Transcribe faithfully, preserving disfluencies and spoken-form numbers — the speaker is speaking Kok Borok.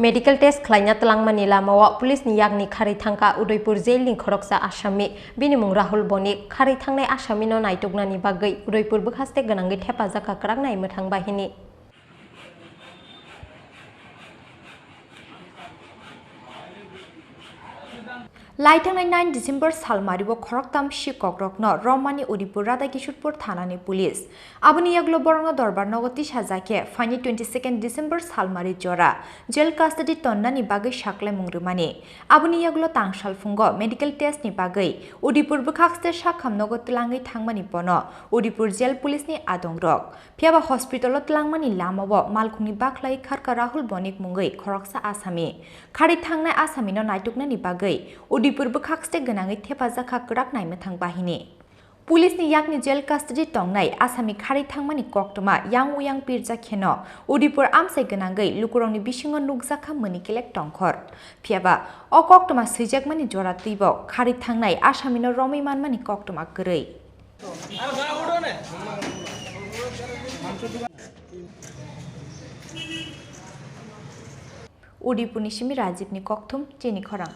Medical test khlaina twlangmani lamao police ni yakni kharwi thangkha Udaipur jail ni khoroksa asami, bini mung Rahul Bonik. Kharwi thangnai asami no naituknani bagwi Udaipur bwkhaste gwnangwi thepajakha kwrak nai mwthang bahini. Laithangnai nine December salmario khoroktam sikokrokno romani Udaipur Radha Kishorpur thanani police. Aboni yagulo borokno dorbar nogo tisajak khe phaini twenty second December salmari jora jail custody tonnani bagwi saklaimung rwmani. Aboni yagulo tangsalphungo medical test ni bagwi Udaipur bwkhakste sakham nogo twlangwi thangmani bono Udaipur jail police ni adongrok. Phiyaba hospital o twlangmani lamao malkhungni bakhlai kharkha Rahul Bonik mungwi khoroksa asami. Kharwi thangnai asamino naituknani bagwi Udaipur bwkhakste gwnangwi thepajakha kwrak nai mwthang bahini. Police ni yakni jail custody tongnai asami kharwi thangmani koktwma yang uyang pirjak kheno Udaipur amchai gwnangwi lukurokni bisingo nukjakha mani kelek tongkhor. Phiyaba o koktwma swijakmani jora twibo kharwi thangnai asamino romwi manmani koktwma kwrwi. Udaipurni simi Rajibni kokthum chini khorang.